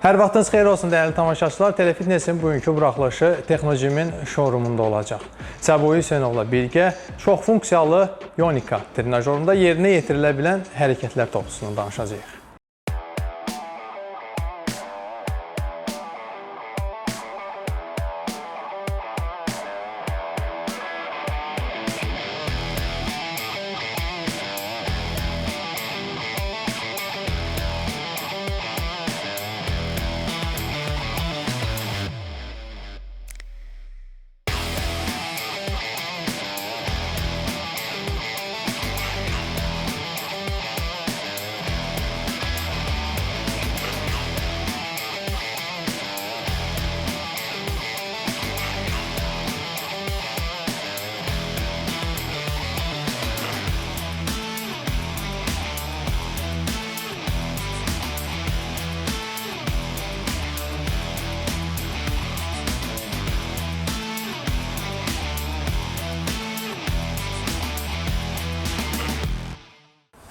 Hər vaxtınız xeyir olsun dəyərli tamaşaçılar. Telefitnessin bugünkü buraxılışı Technogym'in showroomunda olacaq. Səbuhi Hüseynovla birgə çox funksiyalı Yonica trenajorunda yerinə yetirilə bilən hərəkətlər toplusundan danışacağıq.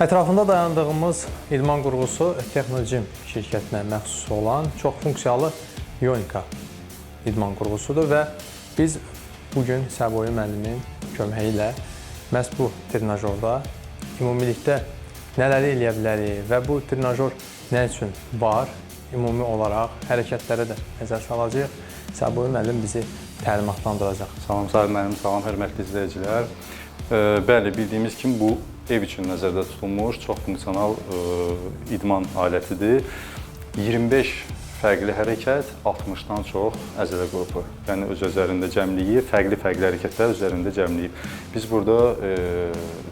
Ətrafında dayandığımız idman qurğusu Technogym şirkətinə məxsus olan çox funksiyalı Yonica idman qurğusudur və biz bu gün Səbuhi müəllimin köməyi ilə məhz bu trenajorda ümumilikdə nələri eləyə bilərik və bu trenajor nə üçün var, ümumi olaraq hərəkətlərə də nəzər salacağıq. Səbuhi müəllim bizi təlimatlandıracaq. Salam Sahib müəllim, salam hörmətli izləyicilər. Bəli, bildiyimiz kimi bu ev üçün nəzərdə tutulmuş çox funksional idman alətidir. 25 fərqli hərəkət, 60-dan çox əzələ qrupu. Yəni öz üzərində cəmləyib, fərqli-fərqli hərəkətlər üzərində cəmləyib. Biz burada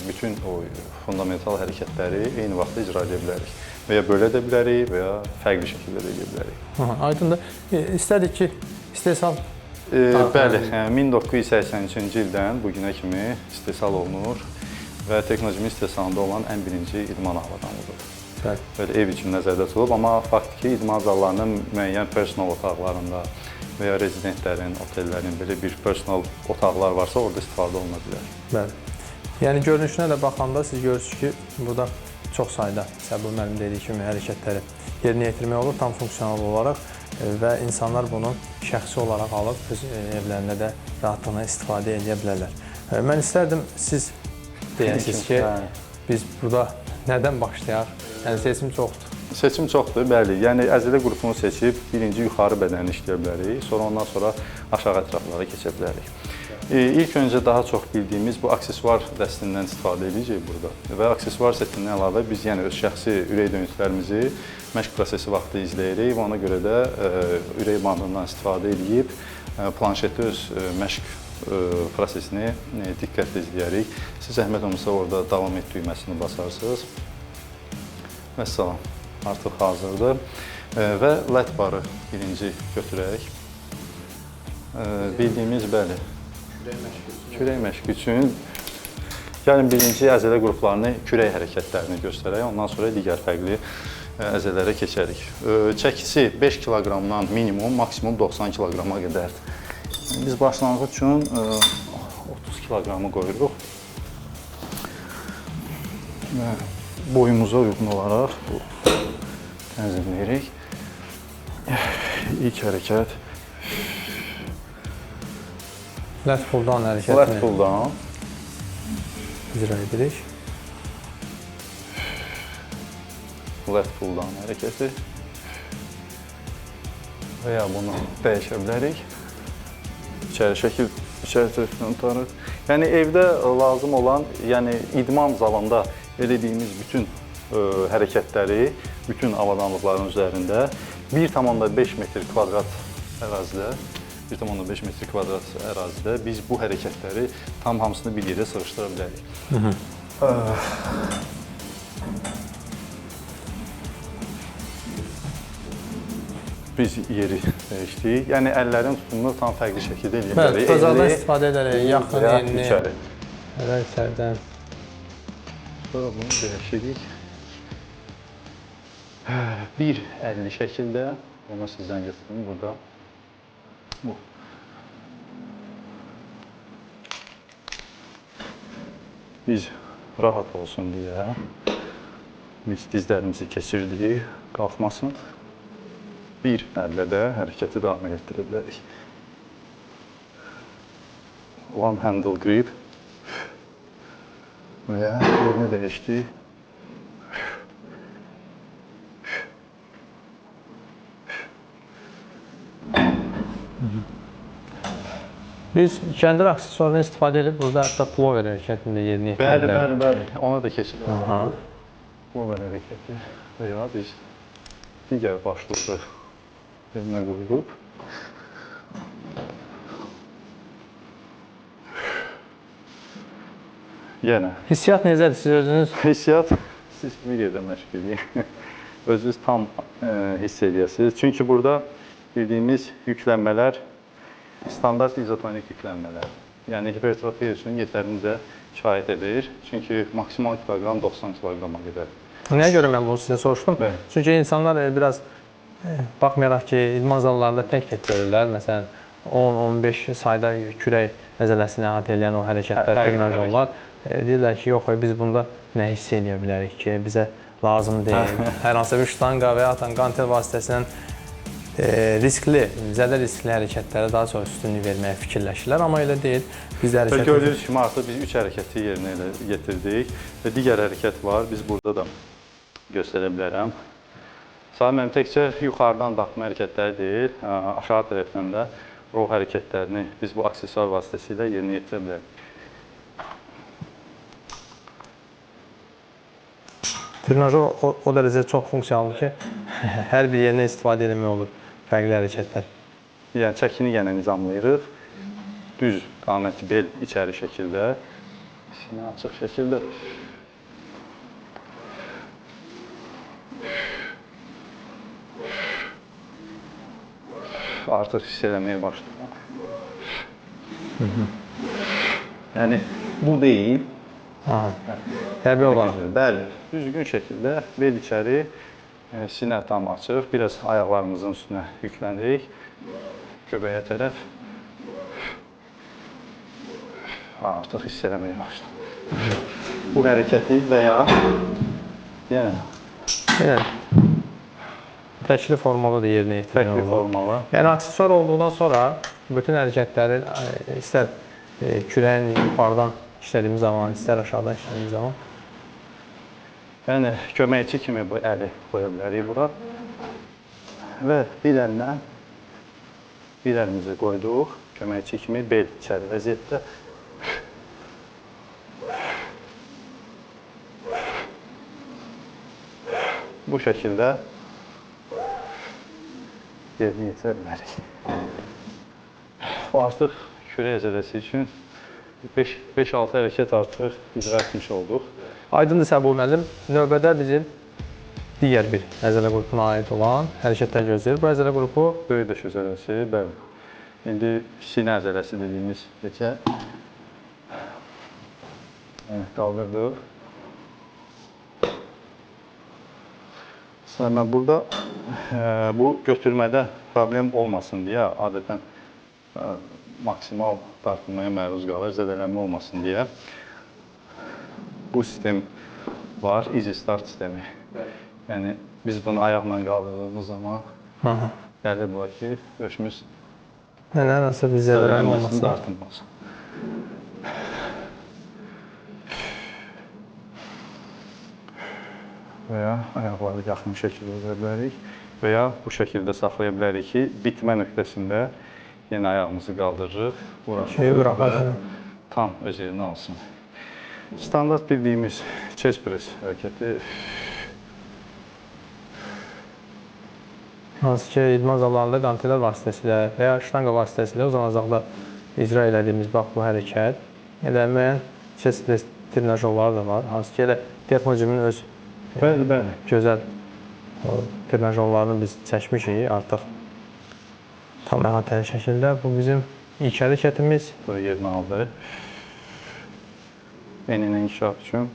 bütün o fundamental hərəkətləri eyni vaxtda icra edə bilərik. Və ya belə də bilərik və ya fərqli şəkildə də edə bilərik. Aha, aydındır. İstədik ki, istehsal Bəli, 1983-cü ildən bu günə kimi istehsal olunur və Technogym istehsalında olan ən birinci idman avadanlığıdır. Bəli. Belə ev üçün nəzərdə tutulub, amma faktiki idman zallarının müəyyən personal otaqlarında və ya rezidentlərin, otellərin belə bir personal otaqlar varsa, orada istifadə oluna bilər. Bəli. Yəni görünüşünə də baxanda siz görürsünüz ki, burada çox sayda Səbuhi müəllim dediyi kimi hərəkətləri yerinə yetirmək olur tam funksional olaraq və insanlar bunu şəxsi olaraq alıb öz evlərində də rahatlıqla istifadə edə bilərlər. Mən istərdim siz deyəsiniz ki, biz burada nədən başlayaq? Yəni seçim çoxdur. Seçim çoxdur, bəli. Yəni əzələ qrupunu seçib birinci yuxarı bədəni işləyə bilərik, sonra ondan sonra aşağı ətraflara keçə bilərik. İlk öncə daha çox bildiyimiz bu aksesuar dəstindən istifadə edəcəyik burada. Və aksesuar setindən əlavə biz yəni öz şəxsi ürək döyüntülərimizi məşq prosesi vaxtı izləyirik və ona görə də ürək bandından istifadə edib planşetdə öz məşq prosesini diqqətlə izləyərik. Siz zəhmət olmasa orada davam et düyməsini basarsınız. Vəssalam, artıq hazırdır. Və lat barı birinci götürək. Bildiyimiz, bəli, kürək məşqi üçün. Gəlin birinci əzələ qruplarını, kürək hərəkətlərini göstərək, ondan sonra digər fərqli əzələrə keçərik. Çəkisi 5 kiloqramdan minimum, maksimum 90 kiloqrama qədərdir. Biz başlanğıc üçün 30 kiloqramı qoyuruq. Və boyumuza uyğun olaraq bu tənzimləyirik. İlk hərəkət Lat pull down hərəkətini lat pull down. icra edirik. Lat pull down hərəkəti. Və ya bunu dəyişə bilərik. İçəri şəkil, içəri tərəfindən tutarıq. Yəni evdə lazım olan, yəni idman zalında elədiyimiz bütün hərəkətləri, bütün avadanlıqların üzərində 1,5 metr kvadrat ərazidə, 1,5 metr kvadrat ərazidə biz bu hərəkətləri tam hamısını bir yerə sığışdıra bilərik. Biz yeri dəyişdik. Yəni əllərin tutumunu tam fərqli şəkildə eləyə Bəli, bilərik. tutacaqdan istifadə edərək yaxın, enli, içəri. Əvvəl içəridən. Sonra bunu dəyişirik. Bir əlli şəkildə, onu sizdən götürüm burada. Bu. Biz rahat olsun deyə biz dizlərimizi keçirdik, qalxmasın. Bir əllə də hərəkəti davam etdirə bilərik. One handle grip. Və ya yerini dəyişdik. Biz kəndir aksesuarından istifadə edib burada hətta plover hərəkətini də yerinə yetirə Bəli, bilərik. bəli, bəli. Ona da keçirik. Aha. Plover hərəkəti və ya biz digər başlıqlı yerinə qoyuruq. Yenə Hissiyat necədir? Siz özünüz hissiyat, siz bir yerdə məşq eləyin. Özünüz tam hiss eləyəsiniz. Çünki burada bildiyimiz yüklənmələr standart izotonik yüklənmələr. Yəni hipertrofiya üçün yetərincə kifayət edir. Çünki maksimal kiloqram 90 kiloqrama qədər. Nəyə görə mən bunu sizə soruşdum? Bəli. Çünki insanlar biraz baxmayaraq ki, idman zallarında tək-tək görürlər. Məsələn, 10-15 sayda kürək əzələsini əhatə edən o hərəkətlər, trenajorlar. Deyirlər ki, yox, biz bunda nə hiss eləyə bilərik ki, bizə lazım deyil. Hər hansı bir ştanga və ya qantel vasitəsilə riskli, zədə riskli hərəkətlərə daha çox üstünlük verməyə fikirləşirlər, amma elə deyil. Biz də Və hərəkət gördüyünüz kimi artıq biz 3 hərəkəti yerinə elə yetirdik və digər hərəkət var. Biz burada da göstərə bilərəm. Salim müəllim, təkcə yuxarıdan dartma hərəkətləri deyil, aşağı tərəfdən də row hərəkətlərini biz bu aksesuar vasitəsilə yerinə yetirə bilərik. Trenajor o dərəcə çox funksiyalıdır ki, hər bir yerinə istifadə etmək olur fərqli hərəkətlər. Yəni çəkini yenə nizamlayırıq. Düz qaməti bel içəri şəkildə, sinə açıq şəkildə. Artıq hiss eləməyə başladım. Yəni bu deyil. Aha. Təbii olaraq. Bəli, düzgün şəkildə bel içəri, sinə tam açıq, biraz ayaqlarımızın üstünə yüklənirik. Göbəyə tərəf. Artıq hiss eləməyə başladım. Bu hərəkəti və ya yenə Yəni təkli formada da yerinə yetirmək təkli olur. formalı. Yəni aksesuar olduqdan sonra bütün hərəkətləri istər kürəyin yuxarıdan işlədiyimiz zaman, istər aşağıdan işlədiyimiz zaman Yəni köməkçi kimi bu əli qoya bilərik bura. Və bir əllə bir əlimizi qoyduq. Köməkçi kimi bel içəri vəziyyətdə. Bu şəkildə yerinə yetirə bilərik. O artıq kürək əzələsi üçün 5-6 hərəkət artıq icra etmiş olduq. Aydındır Səbul müəllim, növbədə bizim digər bir əzələ qrupuna aid olan hərəkətlər gözləyir. Bu əzələ qrupu Böyük döş əzələsi, bəli. İndi sinə əzələsi dediyimiz hərəkət. Yəni, qaldırdıq. Məsələn, mən burada bu götürmədə problem olmasın deyə adətən maksimal dartılmaya məruz qalır, zədələnmə olmasın deyə bu sistem var, Easy Start sistemi. Yəni biz bunu ayaqla qaldırdığımız zaman gəlir bura ki, döşümüz Yəni hər hansı bir zədələnmə olmasın. Dartılmasın. Və ya ayaqları yaxın şəkildə uza bilərik və ya bu şəkildə saxlaya bilərik ki, bitmə nöqtəsində yenə ayağımızı qaldırırıq. Bura tam öz yerini alsın. Standart bildiyimiz chest press hərəkəti. Hansı ki, idman zallarında qantellər vasitəsilə və ya ştanga vasitəsilə uzanacaqda icra elədiyimiz bax bu hərəkət. Elə müəyyən chest press trenajorları da var. Hansı ki, elə Technogym'in öz bəli, bəli. Gözəl o trenajorlarını biz çəkmişik artıq tam əhatəli şəkildə. Bu bizim ilk hərəkətimiz. Bu yerini aldı. Beyninin inkişaf üçün.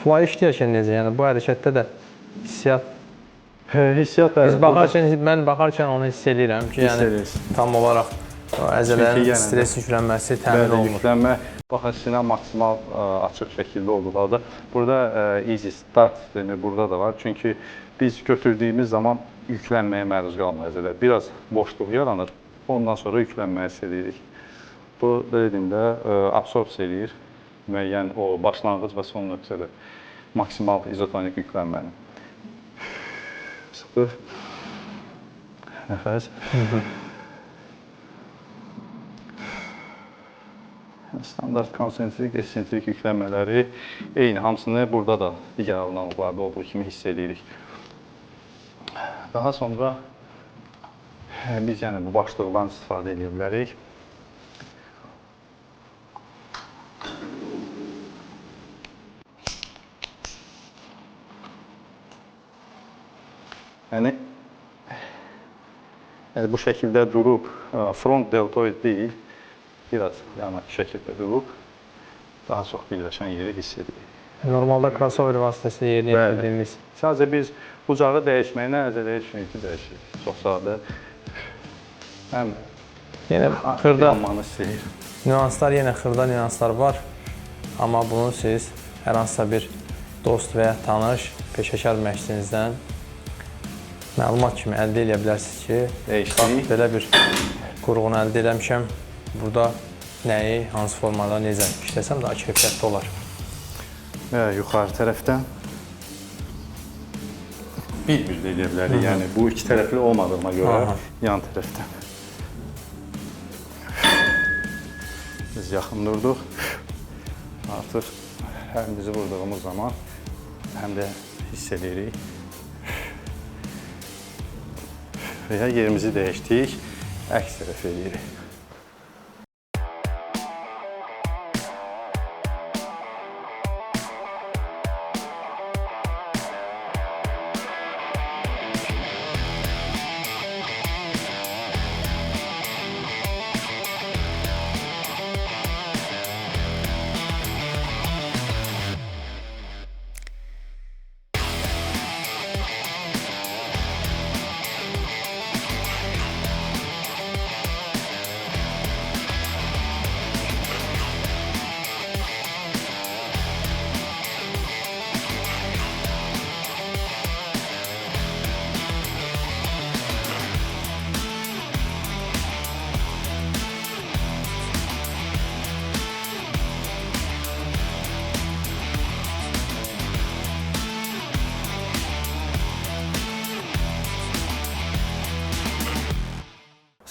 Fly işləyərkən necə? Yəni bu hərəkətdə də hissiyat Hissiyat biz baxarkən, mən baxarkən onu hiss eləyirəm ki, yəni tam olaraq Əzələlərin stres yüklənməsi təmin olunur. Yüklənmə, baxın, sinə maksimal açıq şəkildə olduğu halda burada easy start sistemi burada da var. Çünki biz götürdüyümüz zaman yüklənməyə məruz qalmır əzələ. Biraz boşluq yaranır, ondan sonra yüklənməyi hiss edirik. Bu, belə deyim də, absorpsiya eləyir müəyyən o başlanğıc və son nöqtədə maksimal izotonik yüklənməni. Sıxır. Nəfəs. Standart konsentrik, eksentrik yüklənmələri eyni, hamısını burada da digər avadanlıqlarda olduğu kimi hiss edirik. Daha sonra biz yəni bu başlıqdan istifadə edə bilərik. Yəni bu şəkildə durub, front deltoid deyil, biraz yana şəkildə durub, daha çox birləşən yeri hiss edirik. Normalda crossover vasitəsilə yerinə yetirdiyimiz. Sadəcə biz bucağı dəyişməklə əzələyə çünki dəyişirik. Çox sadə. Həm yenə xırda nüanslar, yenə xırda nüanslar var. Amma bunu siz hər hansısa bir dost və ya tanış peşəkar məşqçinizdən məlumat kimi əldə edə bilərsiniz ki, bax, belə bir qurğunu əldə eləmişəm. Burada nəyi, hansı formada, necə işləsəm daha keyfiyyətli olar. Və yuxarı tərəfdən bir-bir də edə bilərik. Yəni bu iki tərəfli olmadığına görə yan tərəfdən. Biz yaxın durduq. Artıq əlimizi vurduğumuz zaman həm də hiss edirik. Və ya yerimizi dəyişdik, əks tərəf edirik.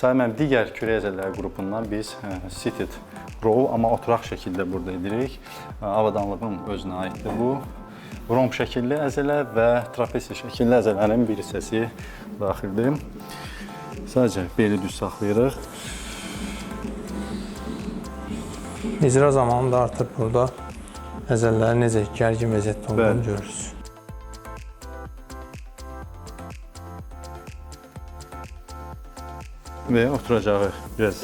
Sayın müəllim, digər kürək əzələləri qrupundan biz seated row, amma oturaq şəkildə burada edirik. Avadanlığın özünə aiddir bu. Romb şəkilli əzələ və trapesiya şəkilli əzələrin bir hissəsi daxildir. Sadəcə beli düz saxlayırıq. İcra zamanı da artıq burada əzələlərin necə gərgin vəziyyətdə olduğunu görürüz. Və oturacağı biraz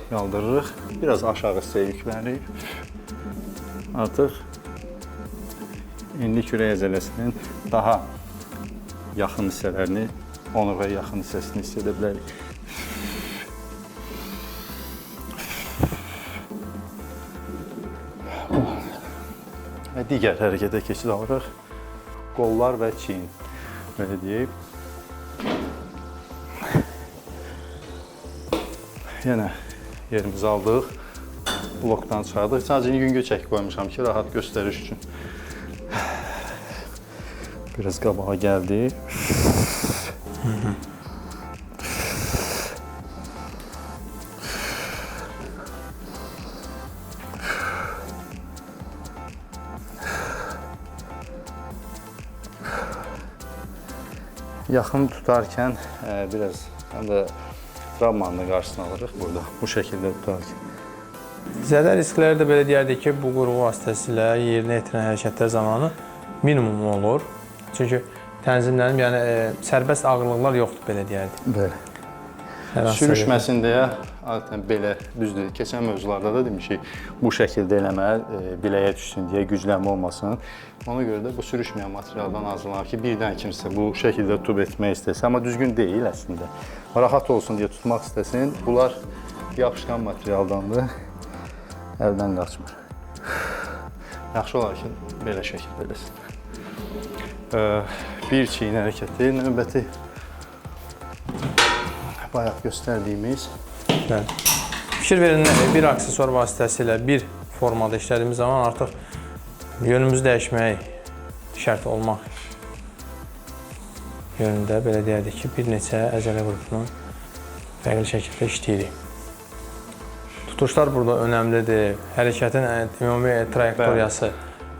qaldırırıq. Biraz aşağı hissəyə yüklənirik. Artıq indi kürək əzələsinin daha yaxın hissələrini, onurğaya yaxın hissəsini hiss edə bilərik. Və digər hərəkətə keçid alırıq. Qollar və çiyin, belə deyək. Yenə yerimizi aldıq, blokdan çıxardıq. Sadəcə yüngül çəki qoymuşam ki, rahat göstəriş üçün. Biraz qabağa gəldi. Yaxın tutarkən biraz həm də travmanın qarşısını alırıq burada, bu şəkildə tutarkən. Zərər riskləri də belə deyərdik ki, bu qurğu vasitəsilə yerinə yetirən hərəkətlər zamanı minimum olur. Çünki tənzimlənib, yəni sərbəst ağırlıqlar yoxdur, belə deyərdik. Bəli. Sürüşməsin deyə Adətən belə, düzdür, keçən mövzularda da demişik, bu şəkildə eləməyə biləyə düşsün deyə, güclənmə olmasın. Ona görə də bu sürüşməyən materialdan hazırlanır ki, birdən kimsə bu şəkildə tutub etmək istəsə, amma düzgün deyil əslində. Rahat olsun deyə tutmaq istəsin, bunlar yapışqan materialdandır, əldən qaçmır. Yaxşı olar ki, belə şəkildə eləsin. Bir çiyin hərəkəti, növbəti bayaq göstərdiyimiz. Bəli. Fikir verin, bir aksesuar vasitəsilə bir formada işlədiyimiz zaman artıq yönümüzü dəyişmək şərt olmaq yönündə belə deyərdik ki, bir neçə əzələ qrupunu fərqli şəkildə işləyirik. Tutuşlar burada önəmlidir. Hərəkətin ümumi trayektoriyası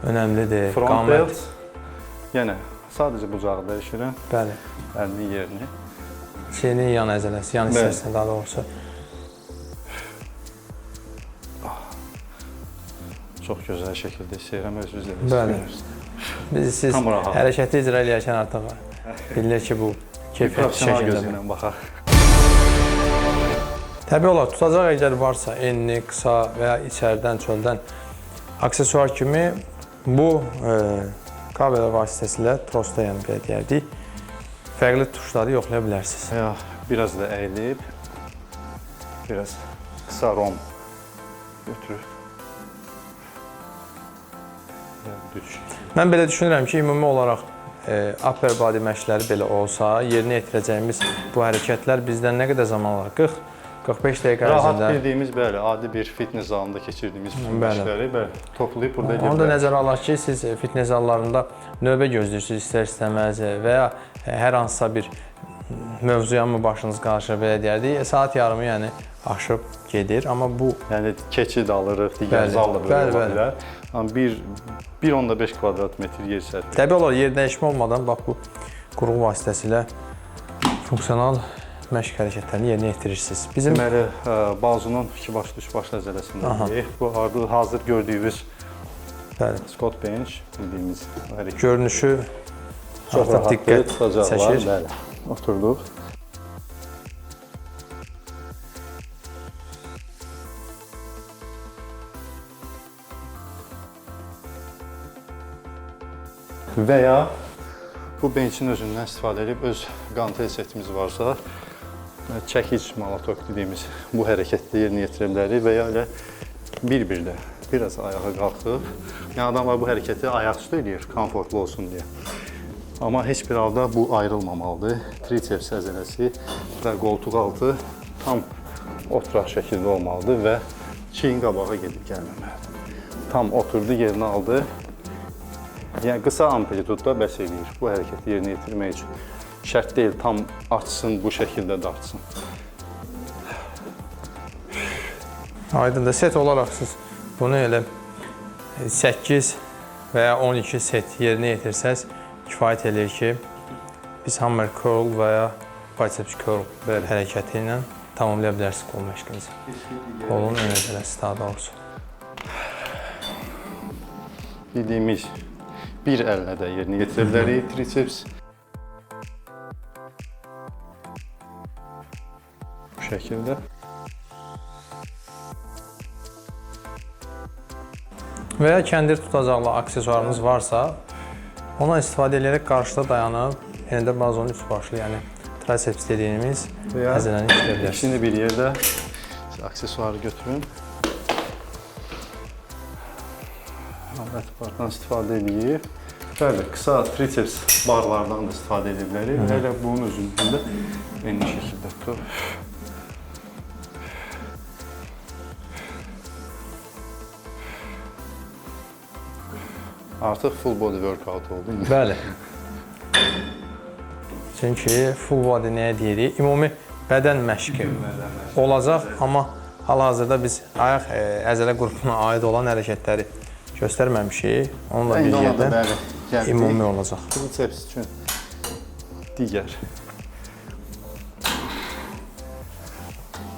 önəmlidir. Front belt. Yəni sadəcə bucağı dəyişirəm, Bəli. əlinin yerini. Çiyinin yan əzələsi, yan hissəsində daha doğrusu. Çox gözəl şəkildə istəyirəm, özünüz də Bəli. Biz siz hərəkəti icra eləyərkən artıq bilinir ki, bu keyfiyyətli Professional şəkildə. gözü ilə baxaq. Təbii olaraq tutacaq əgər varsa enli, qısa və ya içəridən, çöldən aksesuar kimi bu kabel vasitəsilə trosda, yəni belə deyərdik, fərqli tuşları yoxlaya bilərsiniz. Ya biraz da əyilib, biraz qısa rom götürüb. Düz. Mən belə düşünürəm ki, ümumi olaraq upper body məşqləri belə olsa, yerinə yetirəcəyimiz bu hərəkətlər bizdən nə qədər zaman alır? 40-45 dəqiqə Rahat ərzində. bildiyimiz, bəli, adi bir fitness zalında keçirdiyimiz bütün məşqləri, bəli, toplayıb burada Onu da nəzərə alaq ki, siz fitness zallarında növbə gözləyirsiniz istər-istəməz və ya hər hansısa bir mövzuya mı başınız qarışır, belə deyərdik, saat yarımı yəni aşıb gedir. Amma bu Yəni keçid alırıq, digər zal da belə ola bilər. Amma 1.5 kvadrat metr yer sərf. Təbii olaraq yer dəyişmə olmadan bax bu qurğu vasitəsilə funksional məşq hərəkətlərini yerinə yetirirsiniz. Bizim deməli bazunun iki başlı, üç başlı əzələsindədir. Bu hazır gördüyünüz bəli, Scott bench bildiyimiz hərəkət. Görünüşü çox artıq diqqət çəkir. Bəli. Oturduq. Və ya bu bençin özündən istifadə edib öz qantel setimiz varsa, çəkic molotok dediyimiz bu hərəkətdə yerinə yetirə bilərik və ya elə bir-bir də biraz ayağa qalxıb. Yəni adamlar bu hərəkəti ayaqüstü eləyir, komfortlu olsun deyə. Amma heç bir halda bu ayrılmamalıdır. Triceps əzələsi və qoltuq altı tam oturaq şəkildə olmalıdır və çiyin qabağa gedib gəlməməlidir. Tam oturdu, yerini aldı. Yəni qısa amplitudda bəs eləyir bu hərəkəti yerinə yetirmək üçün. Şərt deyil tam açsın, bu şəkildə dartsın. Aydındır. Set olaraq siz bunu elə 8 və ya 12 set yerinə yetirsəz kifayət eləyir ki, biz hammer curl və ya biceps curl hərəkəti ilə tamamlaya bilərsiniz qol məşqinizi. Qolun ön əzələsi daha doğrusu. Bildiyimiz bir əllə də yerinə yetirə bilərik triceps. Bu şəkildə. Və ya kəndir tutacaqlı aksesuarınız varsa, ondan istifadə edərək qarşıda dayanıb, yenə də bazonun üç başlı, yəni triceps dediyimiz əzələni işləyə bilərsiniz. İkisini bir yerdə aksesuarı götürün. Alət bardan istifadə edib. Bəli, qısa triceps barlardan da istifadə edə bilərik. Və elə bunun özündə də eyni şəkildə tutub. Artıq full body workout oldu. Bəli. Çünki full body nəyə deyirik? Ümumi bədən məşqi olacaq, amma hal-hazırda biz ayaq əzələ qrupuna aid olan hərəkətləri göstərməmişik. Onunla bir yerdə ümumi olacaq. Triceps üçün digər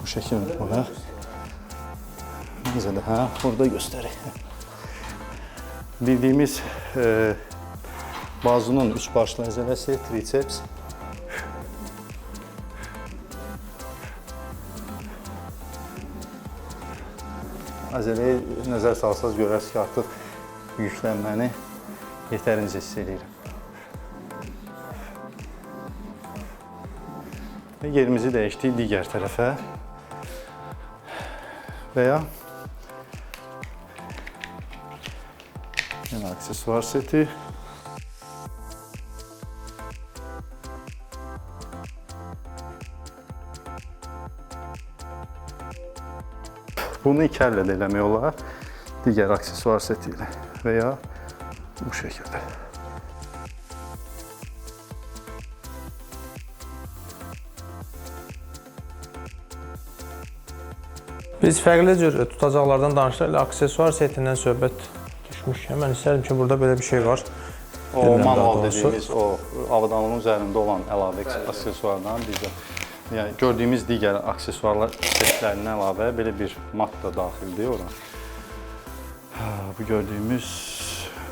bu şəkildə olaraq necə də, hə, burada göstərək. Bildiyimiz bazunun üç başlı əzələsi, triceps. Əzələyə nəzər salsaz görərsiniz ki, artıq yüklənməni yetərincə hiss eləyirəm. Və yerimizi dəyişdik digər tərəfə və ya yenə aksesuar seti. Bunu iki əllə də eləmək olar, digər aksesuar seti ilə və ya bu şəkildə. Biz fərqli cür tutacaqlardan danışdıq, elə aksesuar setindən söhbət düşmüşkən mən istərdim ki, burada belə bir şey var. O Bilmirəm daha manual doğrusu. dediyimiz o avadanlığın üzərində olan əlavə aksesuardan bizə, yəni gördüyümüz digər aksesuarlar setlərindən əlavə belə bir mat da daxildir ora. Bu gördüyümüz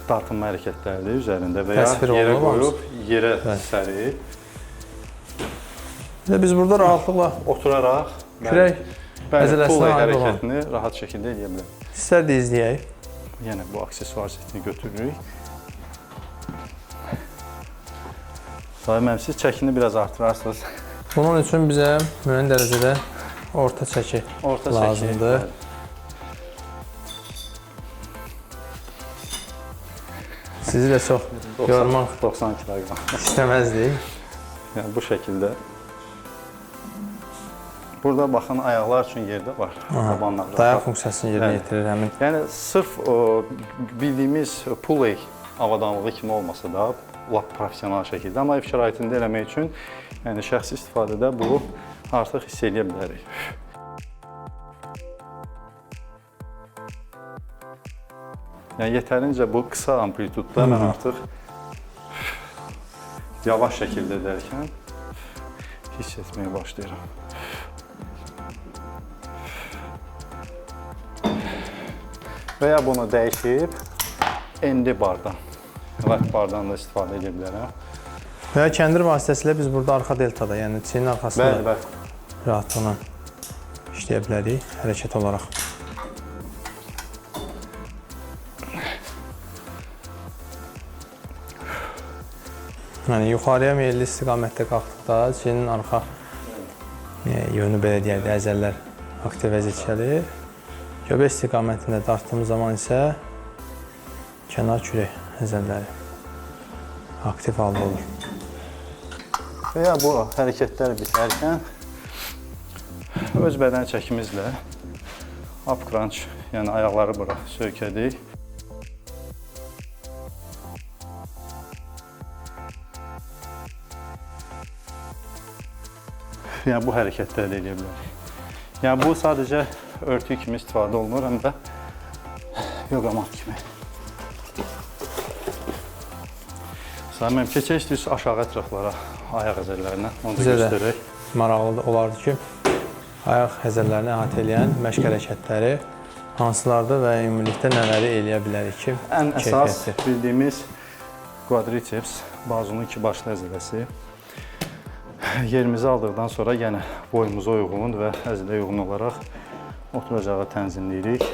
dartınma hərəkətləridir üzərində və ya Təsvir yerə olunub qoyub, yerə sərib, Və biz burada rahatlıqla oturaraq kürək əzələsinə pulley aid olan hərəkətini rahat şəkildə eləyə bilərik. İstər də izləyək. Yenə bu aksesuar setini götürürük. Sahib müəllim, siz çəkini biraz artırarsınız. Bunun üçün bizə müəyyən dərəcədə orta çəki Orta çəki. lazımdır. Bəli. Sizi də çox yormaq 90 kiloqram. istəməzdik. Yəni bu şəkildə. Burada baxın ayaqlar üçün yerdə var. Tabanlarda. Dayaq funksiyasını yerinə Bəli. yetirir həmin. Yəni sırf o, bildiyimiz pulley avadanlığı kimi olmasa da lap professional şəkildə, amma ev şəraitində eləmək üçün, yəni şəxsi istifadədə bu artıq hiss eləyə bilərik. Yəni yetərincə bu qısa amplitudda mən artıq yavaş şəkildə edərkən hiss etməyə başlayıram. Və ya bunu dəyişib enli bardan, lat bardan da istifadə edə bilərəm. Və ya kəndir vasitəsilə biz burada arxa deltada, yəni çiynin arxasında Bəli, bəli. rahatlıqla işləyə bilərik hərəkət olaraq. Yəni yuxarıya meyilli istiqamətdə qalxdıqda çiynin arxa yönü belə deyək də əzələlər aktiv vəziyyət gəlir. Göbək istiqamətində dartdığımız zaman isə kənar kürək əzələləri aktiv halda olur. Və ya bu hərəkətlər bitərkən öz bədən çəkimizlə up crunch, yəni ayaqları bura söykədik. Yəni bu hərəkətləri də eləyə bilərik. Yəni bu sadəcə örtük kimi istifadə olunur, həm də yoga mat kimi. Sayın müəllim, keçək istəyirsiniz aşağı ətraflara, ayaq əzələlərinə, onu da Bizə də göstərək. Maraqlı olardı ki, ayaq əzələlərini əhatə eləyən məşq hərəkətləri hansılardır və ümumilikdə nələri eləyə bilərik ki, Ən əsas keyfiyyətli. bildiyimiz quadriceps, bazunun iki başlı əzələsi. Yerimizi aldıqdan sonra yenə boyumuza uyğun və əzələyə uyğun olaraq oturacağı tənzimləyirik.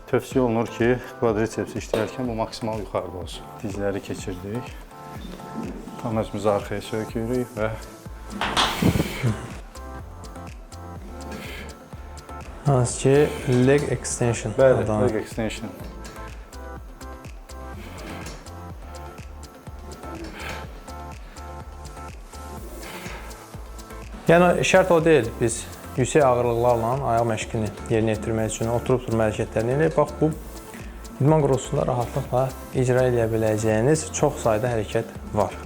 Tövsiyə olunur ki, quadriceps işləyərkən bu maksimal yuxarıda olsun. Dizləri keçirdik. Tam özümüzü arxaya söykəyirik və Hansı ki, leg extension bəli, adlanır. leg extension. Yəni şərt o deyil, biz yüksək ağırlıqlarla ayaq məşqini yerinə yetirmək üçün oturub durma hərəkətlərini eləyək. Bax bu idman qurğusunda rahatlıqla icra edə biləcəyiniz çox sayda hərəkət var.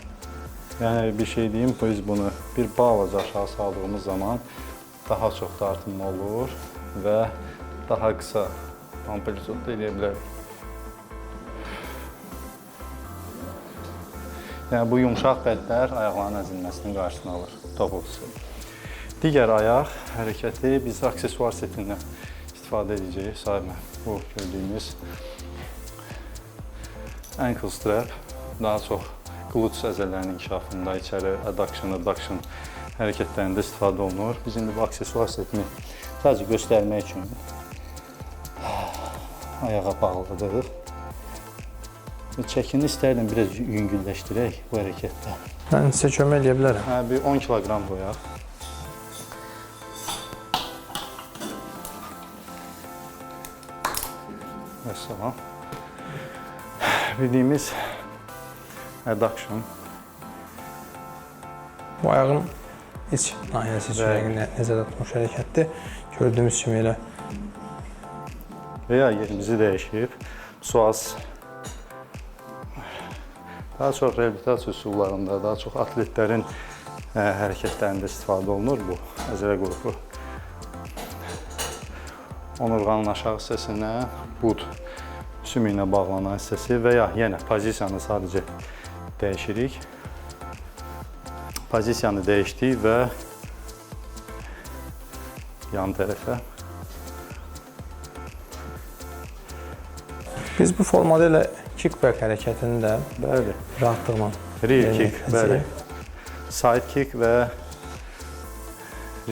Yəni bir şey deyim, biz bunu bir balaca aşağı saldığımız zaman daha çox dartınma olur və daha qısa amplitudda eləyə bilərik. Yəni bu yumşaq bədlər ayaqların əzilməsinin qarşısını alır, topuq hissədə. Digər ayaq hərəkəti biz aksesuar setindən istifadə edəcəyik. Sahib müəllim, bu gördüyümüz ankle strap daha çox glutes əzələlərinin inkişafında, içəri adduction, abduction hərəkətlərində istifadə olunur. Biz indi bu aksesuar setini sadəcə göstərmək üçün Ayağa bağladıq. Çəkini istərdim biraz yüngülləşdirək bu hərəkətdə. Mən sizə kömək eləyə bilərəm. Hə, bir 10 kiloqram qoyaq. Vəssalam. Bildiyimiz adduction. Bu ayağın iç nahiyəsi üçün Bəli. yəqin nəzərdə tutmuş hərəkətdir. Gördüyümüz kimi elə Və ya yerimizi dəyişib psoas daha çox reabilitasiya üsullarında, daha çox atletlərin hərəkətlərində istifadə olunur bu əzələ qrupu. Onurğanın aşağı hissəsinə bud sümüyünə bağlanan hissəsi və ya yenə pozisiyanı sadəcə dəyişirik. Pozisiyanı dəyişdik və yan tərəfə. Biz bu formada elə kickback hərəkətini də Bəli. rahatlıqla Rear yerinə kick, bəli. yetirəcəyik. Side kick və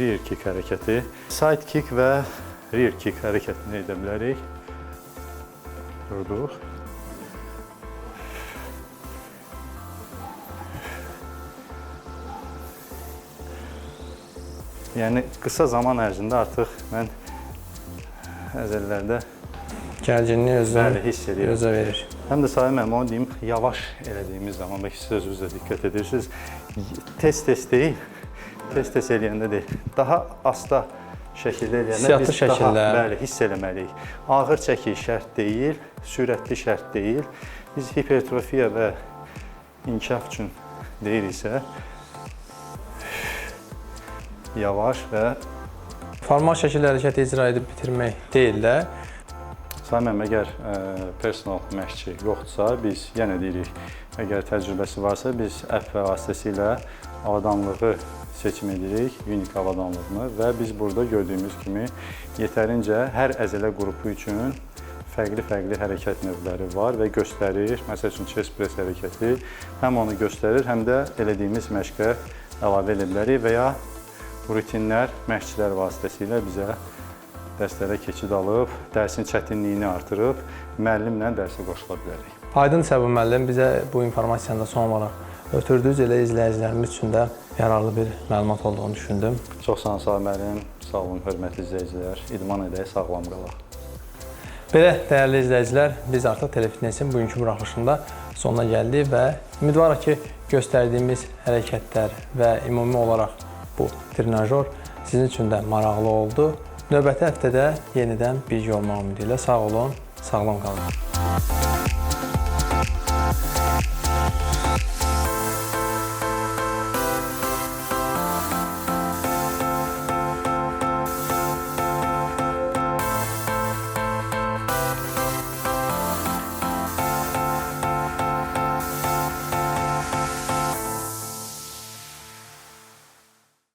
rear kick hərəkəti. Side kick və rear kick hərəkətini edə bilərik. Durduq. Yəni qısa zaman ərzində artıq mən əzələlərdə Gərginliyi özünü bəli hiss edirəm. özə verir. Həm də Sahil müəllim, onu deyim, yavaş elədiyimiz zaman, bəlkə siz özünüz də diqqət edirsiniz, tez-tez deyil, tez-tez eləyəndə deyil, daha asta şəkildə eləyəndə Hissiyatlı biz şəkildə. daha bəli, hiss eləməliyik. Ağır çəki şərt deyil, sürətli şərt deyil. Biz hipertrofiya və inkişaf üçün deyiriksə, yavaş və Formal şəkildə hərəkəti icra edib bitirmək deyil də, Sahil müəllim, əgər personal məşqçi yoxdursa, biz yenə deyirik, əgər təcrübəsi varsa, biz app vasitəsilə avadanlığı seçim edirik, Unique avadanlığını və biz burada gördüyümüz kimi yetərincə hər əzələ qrupu üçün fərqli-fərqli hərəkət növləri var və göstərir. Məsəl üçün chest press hərəkəti həm onu göstərir, həm də elədiyimiz məşqə əlavə edə bilərik və ya rutinlər məşqçilər vasitəsilə bizə dərslərə keçid alıb, dərsin çətinliyini artırıb, müəllimlə dərsə qoşula bilərik. Aydın Səbur müəllim, bizə bu informasiyanı da son olaraq ötürdünüz. Elə izləyicilərimiz üçün də yararlı bir məlumat olduğunu düşündüm. Çox sağ olun Sahil müəllim, sağ olun hörmətli izləyicilər. İdman edək, sağlam qalaq. Belə dəyərli izləyicilər, biz artıq Telefitnessin bugünkü buraxılışında sonuna gəldik və ümidvarıq ki, göstərdiyimiz hərəkətlər və ümumi olaraq bu trenajor sizin üçün də maraqlı oldu. Növbəti həftədə yenidən birgə olmaq ümidi ilə sağ olun, sağlam qalın.